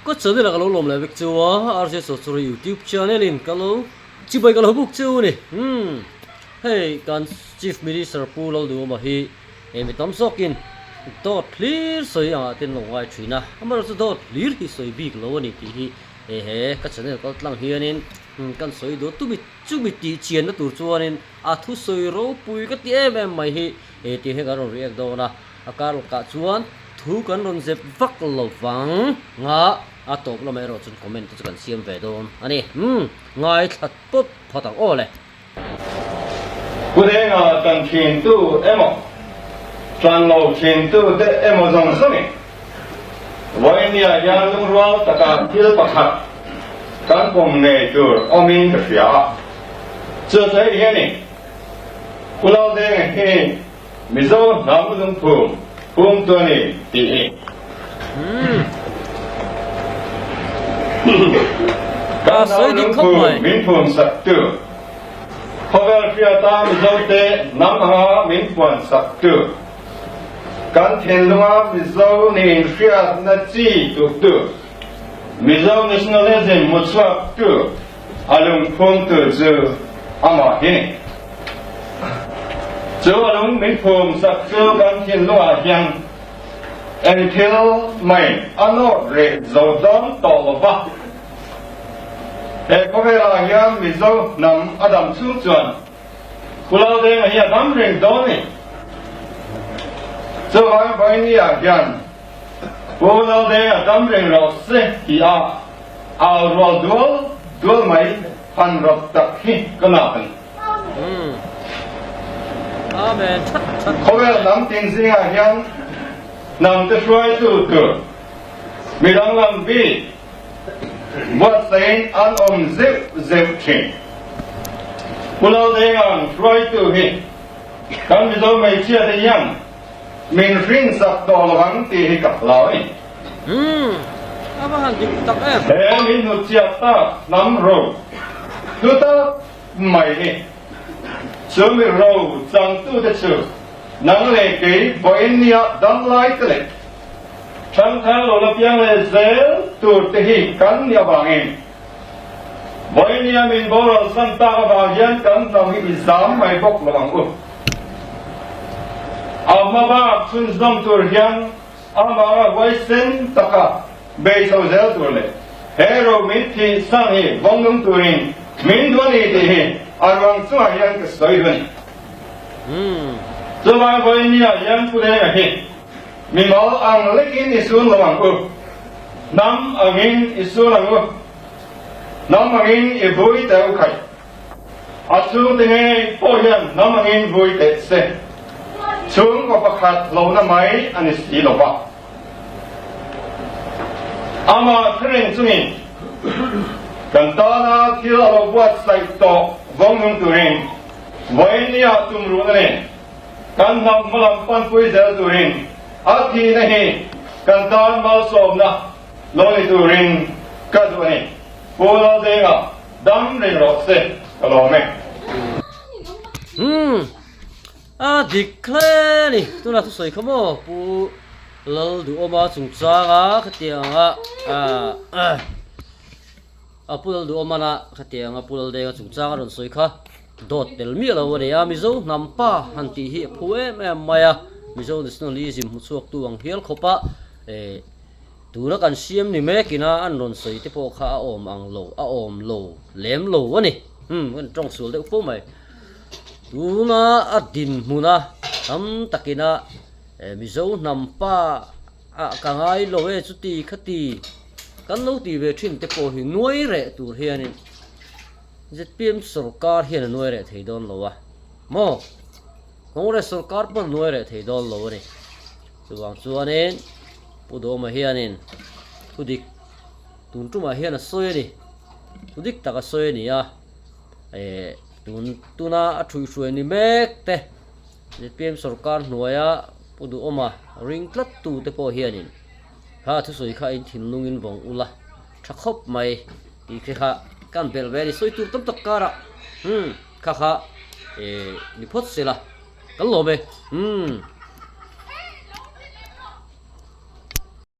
Ka channel ah ka lo lawm leh vek chu a, RJ Chawchawri YouTube channel in ka lo chibai ka lo buk chu ni. Umm hei kan Chief Minister Pu Lalduhawma hi eh mi tam zawkin dawt hlir sawi angah te an lo ngai thin a, amaherawhchu chu dawt hlir hi sawi bik lo a ni tih hi eh he ka channel kal tlang hianin kan sawi duh tumi chumi tih chianna tur chuanin a thusawi ropui ka ti em em mai hi eh tih hi kan rawn react dawn a. A kar lakah chuan thu kan rawn zep vak lo vang nga a tawp lamah erawh chuan comment te chu kan siam ve dawn a ni. Umm, ngaithla tawp phawt ang aw le. Pu Denga tan thintu emaw, tan lo thintu te emaw zawng zawngin Vawinia hian lungrual taka thil pakhat kan pawm ngei tur awmin ka hria a. Chu chu hei hianin Pu Laldenga hi Mizo hnam lungphum pum tu a ni tih hi. Kan hnam lungphum min phum sak tu, khawvel hriata Mizote hnam anga min puan sak tu, kan thinlunga Mizo nin hriatna chi tuk tu, Mizo nationalism hmuchhuak tu, A lungphum tu chu amah hi ni. Chu a lung min phum sak chu kan thinlung ah hian eng thil mai a nawt reh zo dawn tawh lo va. He khawvel ah hian Mizo hnam a dam chhung chuan Pulau Denga hi a dam reng dawn ni. Chuvang vaini ah hian Pulau Denga dam reng rawh se ti a Au rual dual dual mai han rawt tak hi ka nak a ni. Khawvel hnam tin zingah hian hnam te hruaitu tur mi danglam bik buatsaiin an awm zeuh zeuh thin. Pu Laldenga'n hruaitu hi kan Mizo hmeichhia te hian min hrinsak tawh lovang tih hi ka hlau a ni. Umm, a va han dik tak em. He min hnutchhiat tak hnam ro hlu tak mai hi. Chu mi ro changtute chu nang leh kei vawiin nia dam lai te leh thangthar lo la piang leh zel tur te hi kan ni avangin vawiin nia min boral san tak avang hian kan hnam hi i zam mai bawk lo ang u. A hma bak chhunzawm tur hian Amah huaisen taka bei chho zel tur leh he ro min thih sang hi vawng nung turin min duh a ni tih hi a ruang chungah hian ka sawi duh a ni. Chuvang vawinia hian Pu Denga hi mimal ang lekin i sun lo ang u, hnam angin i sun ang u, hnam angin i vui teh u khaih. A chhungte ngei pawh hian hnam angin vui teh se, chhungkaw pakhat hlauhna mai a ni si lo va. Amah thureng chungin kan tana thil a lo buatsaih tawh vawng nung turin vawinia tumruhna nen kan hnam hmalam panpui zel turin a thihna hi kan tan malsawmna lo ni turin ka duh a ni. Pu Laldenga. Dam reng rawh se, ka lawm e. Umm a dik hle ni, tunah thusawi kha maw Pu Lalduhawma chungchanga khatianga a Pu Lalduhawmana khatianga Pu Laldenga chungchanga rawn sawi kha dawt tel miah lo a ni a, Mizo hnam pa han tih hi a phu em em mai a, Mizo nationalism hmuchhuaktu ang hial khawp a eh. Tuna kan siam ni mek ina an rawn sawi te pawh kha a awm ang lo, a awm lo lem lo a ni. Umm, kan tawng sual deuh fo mai. Tuna a dinhmun a tam takina eh Mizo hnam pa ah ka ngai lo e chuti khati kan lo ti ve thin te pawh hi nuai reh tur hianin zpm sorkar hian a nuai reh thei dawn lo a maw? Congress sorkar pawh a nuai reh thei dawn lo a ni. Chuvang chuanin Pu Dawma hianin thu dik tun tumah hian a sawi a ni. Thu dik tak a sawi a ni a, eh tun tuna a thuihhruai ni mek te zpm sorkar hnuaia Pu Duhawma ring tlat tu te pawh hianin kha thusawi kha in thinlungin vawng ula tha khawp mai tih khi kha kan belh ve a ni. Sawi tur tam tak karah hmm kha kha eh ni phawt se la kan lawm e hmm.